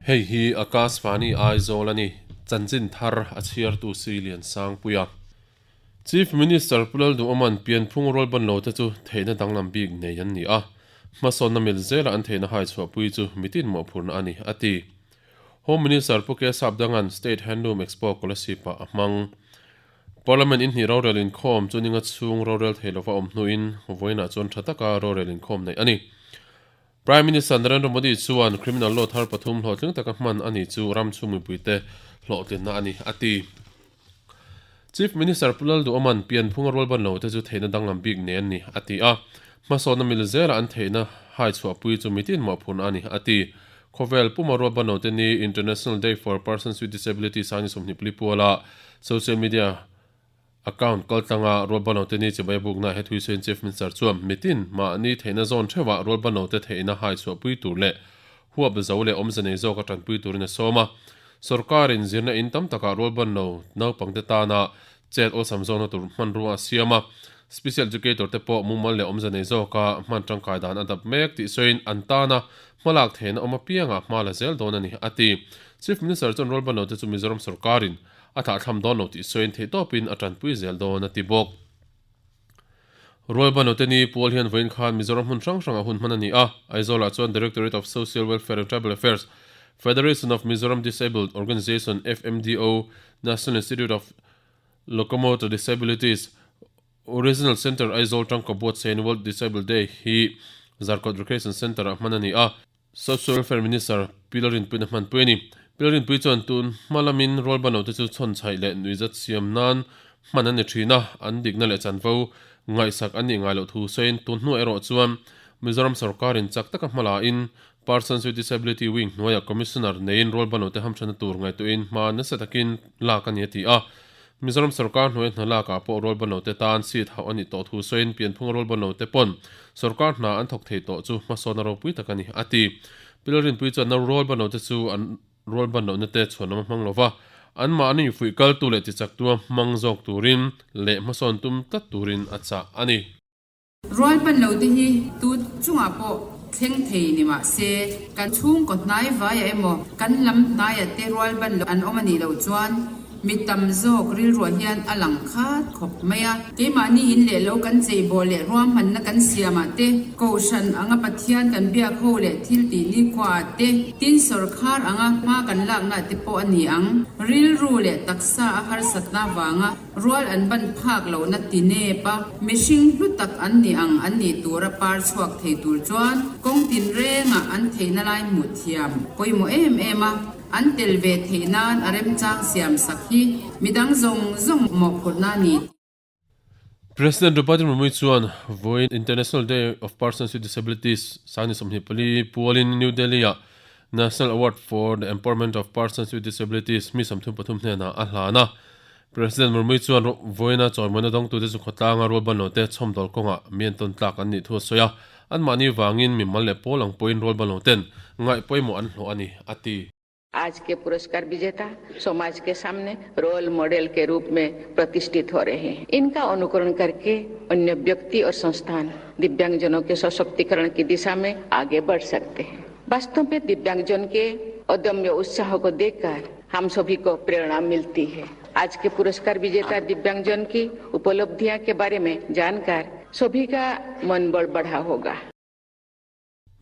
Hei hi Akashvani Aizawl a ni, chanchin thar a chhiartu Sui Liansangpuia. Chief Minister Pu Lalduhawma'n pianphung rualban lote chu theihna danglam bik nei an ni a, hmasawnna mil zela an theihna hai chhuahpui chu mitin mawhphurhna a ni, a ti. Home Minister Pu K Sapdanga'n State Handloom Expo Kolasib-ah a hmang. Parliament inhnih rorel inkhawm chu ninga chhung rorel thei lova awm hnuin vawiinah chuan tha taka rorel inkhawm neih a ni. Prime Minister Narendra Modi chuan criminal law thar pathum hlawhtling taka hman a ni chu ram chhung mipuite hlawhtlinna a ni, a ti. Chief Minister Pu Lalduhawma'n pianphunga rualban lo te chu theihna danglam bik nei an ni, a ti a. Hmasawnna mil zela an theihna hai chhuahpui chu mitin mawhphurhna a ni, a ti. Khawvel puma rualban lo te ni International Day for Persons with Disabilities a ni 20 puala social media account kaltlanga rualban lo te ni chibai bukna he thuisawiin Chief Minister chuan mitin mahni theihna zawn theuhah rualban lo te theihna hai chhuahpui tur leh huap zo leh awmze nei zawka tanpui turin a sawm a. Sorkarin zirna in tam takah rualban lo naupangte tana chet awlsam zawkna tur hmanrua a siam a. Special Educator te pawh mumal leh awmze nei zawka hman tangkai dan a dap mek tih sawiin an tana hmalak theihna awm apiangah hma la zel dawn a ni, a ti. Chief Minister chuan rualban lo te chu Mizoram sorkarin a thlahthlam dawn lo tih sawiin theihtawpin a tanpui zel dawn a ti bawk. Rualban Oteni pual hian vawiin khan Mizoram hmun hrang hrangah hun hman a ni a, Aizawlah chuan Directorate of Social Welfare and Tribal Affairs, Federation of Mizoram Disabled Organisation, FMDO, National Institute of Locomotor Disabilities, Regional Centre Aizawl tangka buatsain World Disabled Day hi Zarkawt Recreation Centre-ah hman a ni a. Social Welfare Minister Pi Lalrinpuiin a hmanpui a ni. Pi Lalrinpui chuan tun hma lamin rualban lote chu chhawnchhaih leh nuihzat siam nan hman an ni thin a, an dikna leh chanvo ngaihsak an nih ngai loh thu sawiin tun hnuah erawh chuan Mizoram sorkarin chak taka hma la in Persons with Disability Wing hnuaiah Commissioner neiin rualban lote hamthana tur ngaihtuahin hma nasa takin lak a ni a ti a. Mizoram sorkar hnuai hna lakah pawh rualban lote tan seat hauh a nih tawh thu sawiin pianphunga rualban lote pawn sorkar hna an thawk thei tawh chu hmasawn a ropui tak a ni, a ti. Pi Lalrinpuii chuan rualban lote chu an rualban lohna te chhuanawm a hmang lova, anmahni fuih kaltu leh tichaktua hmang zawk turin leh hmasawn tum tlat turin a chah a ni. Rualban lo te hi tu chungah pawh thleng thei ni mah se, kan chhungkaw hnai vaiah emaw kan lam hnaiah te rualban lo an awm a nih loh chuan mi tam zawk rilruah hian a lang khat khawp mai a. Keimahni in leh lo kan cheibawh leh ruahmanna kan siamah te, Kohhran anga Pathian kan biak ho leh thil tih nikhuaah te, tin sawrkhar anga hma kan laknaah te pawh a ni ang. Rilru leh taksa a harsatna vanga Rual an ban phak lohna ti nep a, mihring hlu tak an ni ang an nih tura par chhuak thei tur chuan kawng tinrengah an theihna lai hmuh thiam pawimawh em em a, an tel ve theih nan a remchang siam sak hi midang zawng zawng mawhphurhna a ni. President Draupadi Murmu chuan vawiin International Day of Persons with Disabilities sangni 24 pualin New Delhi-ah National Award for the Empowerment of Persons with Disabilities mi 33 hnenah a hlan a. President Murmu chuan vawiina chawimawina dawngtute chu khawtlanga rualban lote chhawmdawl kawngah mi an tawn tlak an nih thu a sawi a, anmahni vangin mimal leh pawl ang pawhin rualban loten ngaih pawimawh an hlawh a ni, a ti. आज के पुरस्कार विजेता समाज के सामने role model के रूप में प्रतिष्ठित हो रहे हैं। इनका अनुकरण करके अन्य व्यक्ति और संस्थान दिव्यांगजनों के सशक्तिकरण की दिशा में आगे बढ़ सकते हैं। वास्तव में दिव्यांगजन के अदम्य उत्साह को देखकर हम सभी को प्रेरणा मिलती है। आज के पुरस्कार विजेता दिव्यांगजन की उपलब्धियां के बारे में जानकर सभी का मनोबल बढ़ा होगा।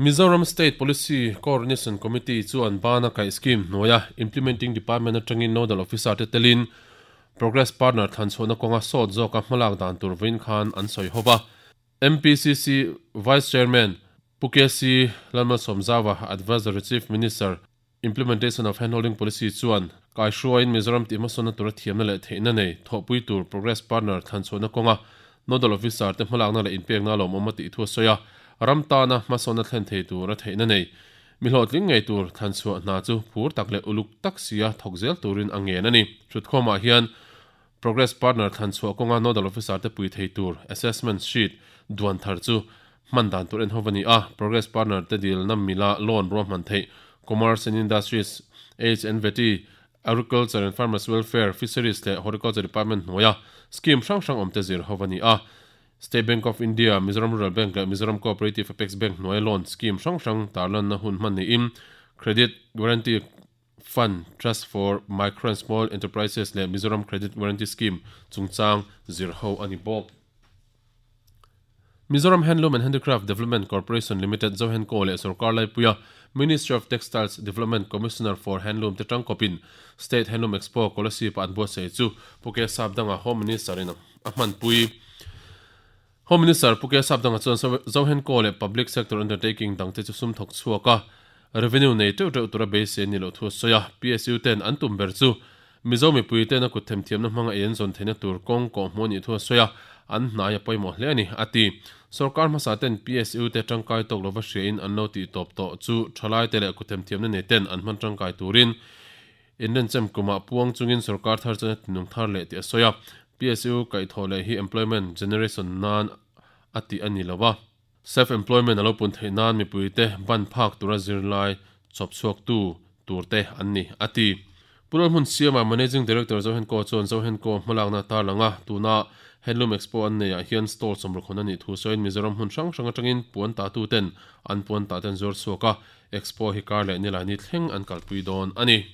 Mizoram State Policy Coordination Committee chuan bana kaih scheme hnuaia Implementing Department atangin Nodal Officer te telin Progress Partner thlanchhuahna kawnga sawt zawka hmalak dan tur vawiin khan an sawi ho va. MPCC Vice Chairman Pu KC Lalmalsawmzaua, Advisory Chief Minister, Implementation of Handholding Policy chuan kaihruaiin Mizoram tih hmasawnna tura thiamna leh theihna nei thawhpui tur Progress Partner thlanchhuahna kawnga Nodal Officer te hmalakna leh inpekna lawmawm a tih thu a sawi a, ram tana hmasawnna thlen thei tura theihna nei mi hlawhtling ngei tur thlanchhuah hna chu phur tak leh uluk tak sia thawk zel turin a ngen a ni. Thutkhawmah hian Progress Partner thlanchhuah kawnga Nodal Officer te pui thei tur Assessment Sheet duan thar chu hman dan tur en ho a ni a, Progress Partner te dilna mila loan ruahman theih Commerce and Industries, H&VT, Agriculture and Farmers Welfare, Fisheries leh Horticulture Department hnuaia scheme hrang hrang awm te zir ho a ni a. State Bank of India, Mizoram Rural Bank leh Mizoram Cooperative Apex Bank hnuaia loan scheme hrang hrang tarlanna hun hman niin. Credit Guarantee Fund Trust for Micro and Small Enterprises leh Mizoram Credit Guarantee Scheme chungchang zir ho a ni bawk. Mizoram Handloom and Handicraft Development Corporation Limited Zohenko leh sorkar laipuia Ministry of Textiles Development Commissioner for Handloom te tangkawpin State Handloom Expo Kolasib-a an buatsaih chu Pu K Sapdanga Home Minister in a hmanpui. Home Minister Pu K Sapdanga chuan Zohenko leh Public Sector Undertaking dangte chu sum thawk chhuak a, revenue nei teuh teuh tura beisei a nih loh thu a sawi a. PSU ten an tum ber chu Mizo mipui tena kut themthiamna hmanga ei an zawn theihna tur kawng kawhhmuh a nih thu a sawi a, an hnai a pawimawh hle a ni, a ti. Sorkar hmasa ten PSU te tangkai tawk lova hriain an lo tih tawp tawh chu thalai te leh kut themthiamna nei ten an hman tangkai turin inrenchem kumah puang chungin sorkar thar chuan a tinung thar leh tih a sawi a. PSU kaihthawh leh hi employment generation nan a tih a ni lo a. Self employment a lo pun theih nan mipuite ban phak tura zirlai chawp chhuaktu turte an ni, a ti. Pu Lalhmun Siama, Managing Director Zohenko chuan Zohenko hmalakna tarlang a, tuna Handloom Expo an neiah hian stall sawmrukhawn a nih thu sawiin Mizoram hmun hrang hrang atangin puan tahtuten an puan tahte an zuar chhuak a, Expo hi kar leh Nilaini thleng an kalpui dawn a ni.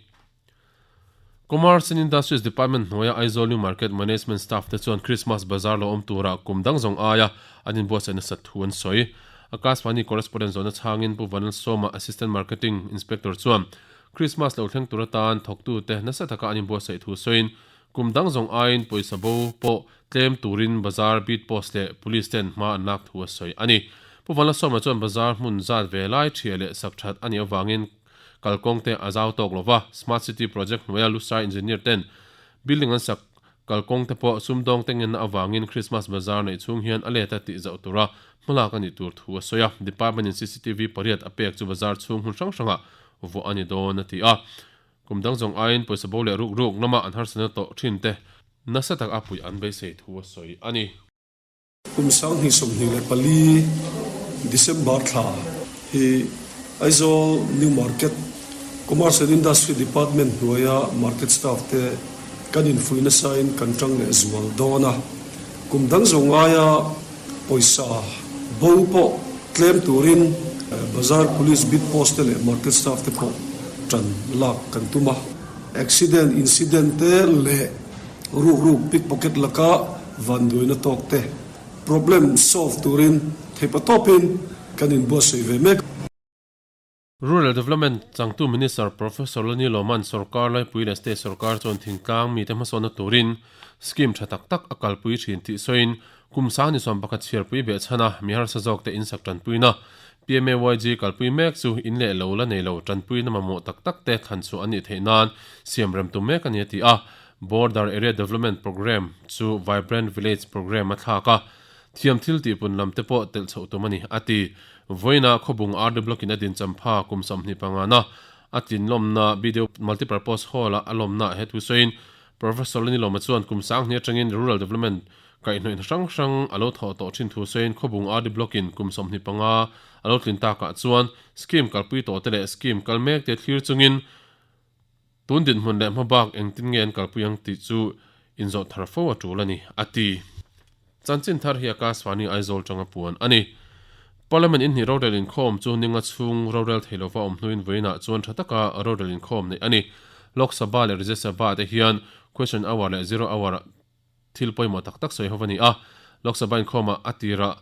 Commerce and Industries Department hnuaia Aizawl New Market Management staff te chuan Christmas Bazaar lo awm tura kum dang zawng aia an inbuatsaih nasat thu an sawi. Akashvani correspondent zawhna chhangin Pu Vanlalsawma, Assistant Marketing Inspector chuan Christmas lo thleng tur atan thawktute nasa taka an inbuatsaih thu sawiin kum dang zawng aiin pawisa bo pawh tlem turin Bazaar beat post leh Police ten hma an lak thu a sawi a ni. Pu Vanlalsawma chuan Bazaar hmun zat ve lai ṭhia leh sak ṭhat a nih avangin Kalkawng te a zau tawk lova, Smart City project hnuaia Lusai engineer ten building an sak kalkawng te pawh sumdawng te ngenna avangin Christmas Bazaar neih chhung hian a let a tih zauh tura hmalak a nih tur thu a sawi a. Department in cctv pariat a pek chu bazaar chhung hmun hrang hrangah vuah a ni dawn a ti a. Kum dang zawng aiin pawisa bo leh ruk ruk lama an harsatna tawh thin te nasa tak a puih an beisei thu a sawi a ni. Kum 2024 December thla hi Aizawl New Market Commerce and Industry Department hnuaia market staff te kan infuih nasain kan tang leh zual dawn a. Kum dang zawng ngaia pawisa bo pawh tlem turin Bazar Police Beat Post te leh market staff te pawh tan lak kan tum a. Accident, incident te leh Rukruk pickpocket laka vanduaina tawk te problem solve turin theipa tawpin kan inbuatsaih ve mek. Rural Development changtu Minister Professor Lani Lawman sorkar laipui leh state sorkar chuan thingtlang mite hmasawnna turin scheme tha tak tak a kalpui thin tih sawiin kum sang ni 11 chhiarpui behchhan a mi harsa zawkte insak tanpuina PMAYG kalpui mek chu in leh lo la nei lo tanpuina mamawh tak tak te thlan chhuah an nih theih nan siam rem tum mek a ni a ti a. Border Area Development Programme chu Vibrant Village Programme a thlak a, thiam thil tihpun lam te pawh telh chhoh tum a ni, a ti. Vawiinah Khawbung RD Block in a din champha kum 25 na a tlinlawmna BDO Multipurpose Hall-a a lawmnaah he thu sawiin Professor Lani Lawma chuan kum 10,000 atangin Rural Development kaihhnawih hna hrang hrang a lo thawh tawh thin thu sawiin Khawbung RD Block in kum 25 a lo tlin takah chuan scheme kalpui tawh te leh scheme kal mek te thlir chungin Tun dinhmun leh hmabak engtin nge an kalpui ang tih chu inzawh thar fo a tul a ni, a ti. Chanchin thar hi Akashvani Aizawl tanga puan a ni. Parliament inhnih rorel inkhawm chu ninga chhung rorel thei lova awm hnuin vawiinah chuan tha taka rorel inkhawm neih a ni. Lok Sabha leh Rajya Sabha te hian Question Hour leh Zero Hour thil pawimawh tak tak sawi ho a ni a. Lok Sabha inkhawmah a tirah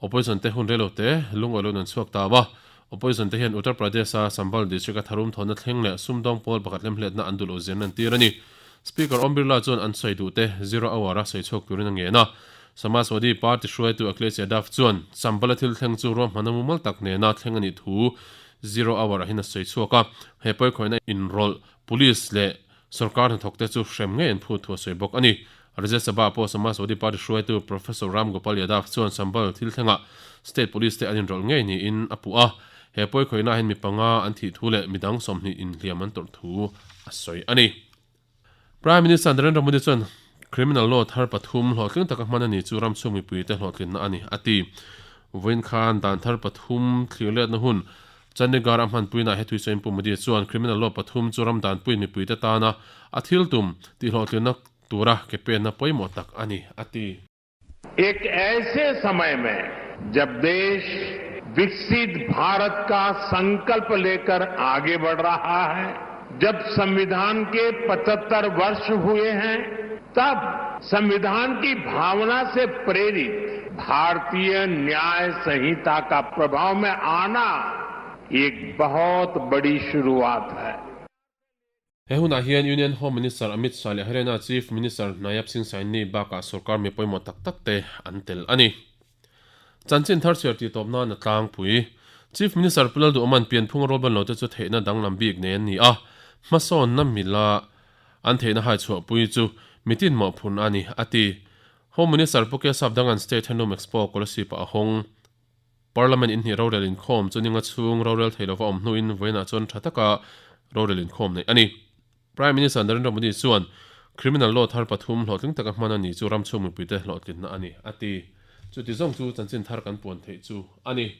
Opposition te hun reilo te lungawi lo in an chhuak ta a. Opposition te hian Uttar Pradesh-a Sambhal district-a tharum thawnna thleng leh sumdawng pawl pakhat hlemhletna an duh loh zian an tir a ni. Speaker Om Birla chuan an sawi duh te zero hour-a sawi chhuak turin a ngen a. Samajwadi Party hruaitu Akhilesh Yadav chuan Sambhal-a thil thleng chu ruahmanna mumal tak nena thleng a nih thu zero hour-ah hian a sawi chhuak a. He pawikhawihna inrawlh Police leh Sorkar hnathawkte chu hrem ngei an phut thu a sawi bawk a ni. Rajya Sabha pawh Samajwadi Party hruaitu Professor Ram Gopal Yadav chuan Sambhal thil thlengah State Police te an inrawlh ngei niin a puh a, he pawikhawihna hian mi panga an thih thu leh midang 20 inhliam an tawrh thu a sawi a ni. Prime Minister Narendra Modi chuan Criminal Law thar pathum hlawhtling taka hman a ni chu ram chhung mipuite hlawhtlinna a ni, a ti. Vawiin khan dan thar pathum thlir letna hun Chandigarh a hmanpuinaah he thuisawiin Pu Modi chuan criminal law pathum chu ram danpuiin mipuite tana a thil tum tihhlawhtlinna tura ke penna pawimawh tak a ni, a ti. Ek aise samay mein jab desh विकसित भारत का संकल्प लेकर आगे बढ़ रहा है। जब संविधान के 75 वर्ष हुए हैं, तब संविधान की भावना से प्रेरित भारतीय न्याय संहिता का प्रभाव में आना एक बहुत बड़ी शुरुआत है। He hunah hian Union Home Minister Amit Shah leh Haryana Chief Minister Nayab Singh Saini bakah sorkar mi pawimawh tak tak te an tel a ni. Chanchin thar chhiar tih tawp nan a tlangpui. Chief Minister Pu Lalduhawma'n pianphung rawlban lote chu theihna danglam bik nei an ni a, hmasawnna mila an theihna hai chhuahpui chu mitin mawhphurhna a ni, a ti. Home Minister Pu Keshav Dangan State Handloom Expo Kolasib-ah a hawng. Parliament inhnih rorel inkhawm chu ninga chhung rorel thei lova awm hnuin vawiinah chuan tha taka rorel inkhawm neih a ni. Prime Minister Narendra Modi chuan Criminal Law thar pathum hlawhtling taka hman a ni chu ram chhung mipuite hlawhtlinna a ni, a ti. Chuti zawng chu chanchin thar kan puan theih chu a ni.